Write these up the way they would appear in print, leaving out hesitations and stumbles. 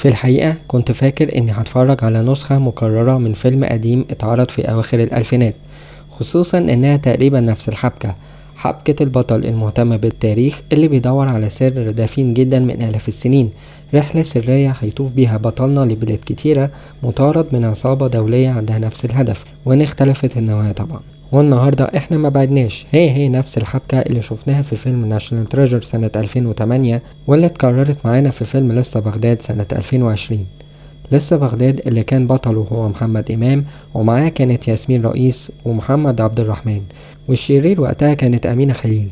في الحقيقة كنت فاكر اني هتفرج على نسخة مكررة من فيلم قديم اتعرض في اواخر الالفينات، خصوصا انها تقريبا نفس الحبكة، حبكة البطل المهتم بالتاريخ اللي بيدور على سر دفين جدا من آلاف السنين، رحلة سرية هيطوف بيها بطلنا لبلاد كتيرة مطارد من عصابة دولية عندها نفس الهدف، وإن اختلفت النوايا طبعا. والنهاردة احنا ما بعدناش، هي نفس الحبكة اللي شفناها في فيلم National Treasure سنة 2008، واللي اتكررت معانا في فيلم لسه بغداد سنة 2020. لسه بغداد اللي كان بطله هو محمد إمام، ومعاه كانت ياسمين رئيس ومحمد عبد الرحمن، والشرير وقتها كانت أمينة خليل.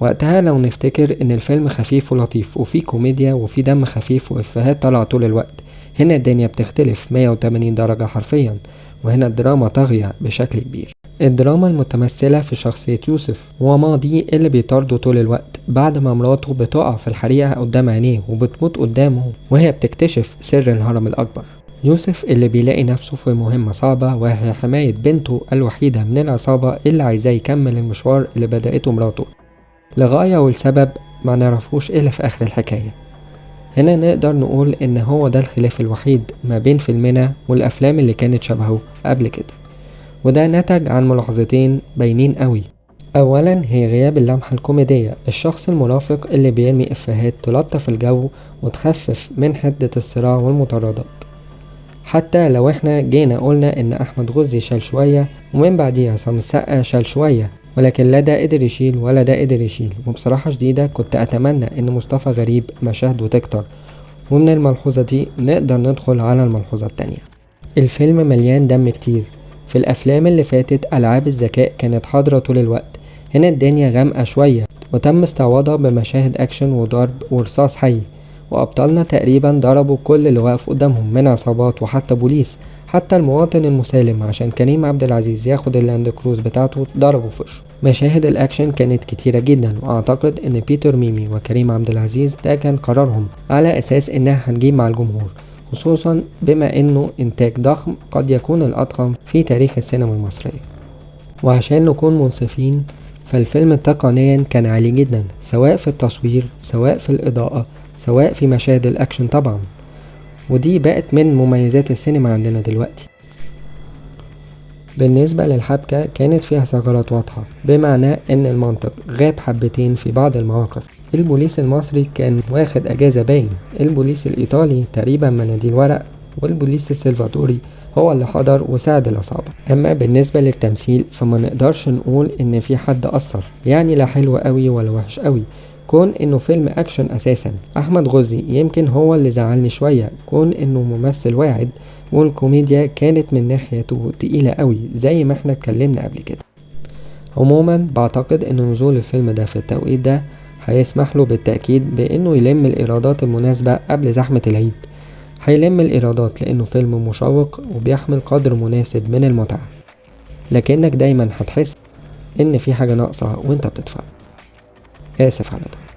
وقتها لو نفتكر إن الفيلم خفيف ولطيف وفيه كوميديا وفيه دم خفيف وإفيهات طالعة طول الوقت، هنا الدنيا بتختلف 180 درجة حرفيا، وهنا الدراما طاغية بشكل كبير. الدراما المتمثلة في شخصية يوسف وماضيه اللي بيطارده طول الوقت بعد ما مراته بتقع في الحريقة قدام عينيه وبتموت قدامه وهي بتكتشف سر الهرم الأكبر. يوسف اللي بيلاقي نفسه في مهمة صعبة وهي حماية بنته الوحيدة من العصابة اللي عايزاه يكمل المشوار اللي بدأته مراته لغاية والسبب ما نعرفوش إلا في آخر الحكاية. هنا نقدر نقول إن هو ده الخلاف الوحيد ما بين فيلمنا والأفلام اللي كانت شبهه قبل كده، وده نتج عن ملاحظتين باينين قوي. أولا هي غياب اللمحة الكوميدية، الشخص المرافق اللي بيرمي إفيهات تلطف الجو وتخفف من حدة الصراع والمطاردات. حتى لو احنا جينا قلنا إن أحمد غزي شال شوية ومن بعديها عصام السقا شال شوية، ولكن لا ده قدر يشيل ولا ده قدر يشيل. وبصراحة شديدة كنت أتمنى إن مصطفى غريب مشاهده تكتر. ومن الملحوظة دي نقدر ندخل على الملحوظة التانية. الفيلم مليان دم كتير. في الأفلام اللي فاتت ألعاب الذكاء كانت حاضرة طول الوقت، هنا الدنيا غامقة شوية وتم استعواضها بمشاهد أكشن وضرب ورصاص حي، وأبطالنا تقريبا ضربوا كل اللي واقف قدامهم من عصابات وحتى بوليس، حتى المواطن المسالم عشان كريم عبد العزيز ياخد اللاند كروز بتاعته ضربه في وشه. مشاهد الأكشن كانت كتيرة جدا، وأعتقد إن بيتر ميمي وكريم عبد العزيز ده كان قرارهم على أساس إنها هتجيب مع الجمهور، خصوصا بما إنه إنتاج ضخم قد يكون الأضخم في تاريخ السينما المصرية. وعشان نكون منصفين فالفيلم تقنيا كان عالي جدا، سواء في التصوير سواء في الإضاءة سواء في مشاهد الأكشن طبعا، ودي بقت من مميزات السينما عندنا دلوقتي. بالنسبة للحبكة كانت فيها ثغرات واضحة، بمعنى ان المنطق غاب حبتين في بعض المواقف. البوليس المصري كان واخد اجازة باين، البوليس الايطالي تقريبا مناديل ورق، والبوليس السلفادوري هو اللي حضر وساعد العصابة. اما بالنسبة للتمثيل فما نقدرش نقول ان في حد قصر، يعني لا حلو قوي ولا وحش قوي، كون انه فيلم اكشن اساسا. احمد غزي يمكن هو اللي زعلني شوية، كون انه ممثل واعد والكوميديا كانت من ناحيته تقيلة قوي زي ما احنا اتكلمنا قبل كده. عموما بعتقد ان نزول الفيلم ده في التوقيت ده هيسمح له بالتأكيد بانه يلم الايرادات المناسبة قبل زحمة العيد. هيلم الايرادات لانه فيلم مشوق وبيحمل قدر مناسب من المتعة، لكنك دايما هتحس ان في حاجة ناقصة وانت بتتفرج. آسف على ده.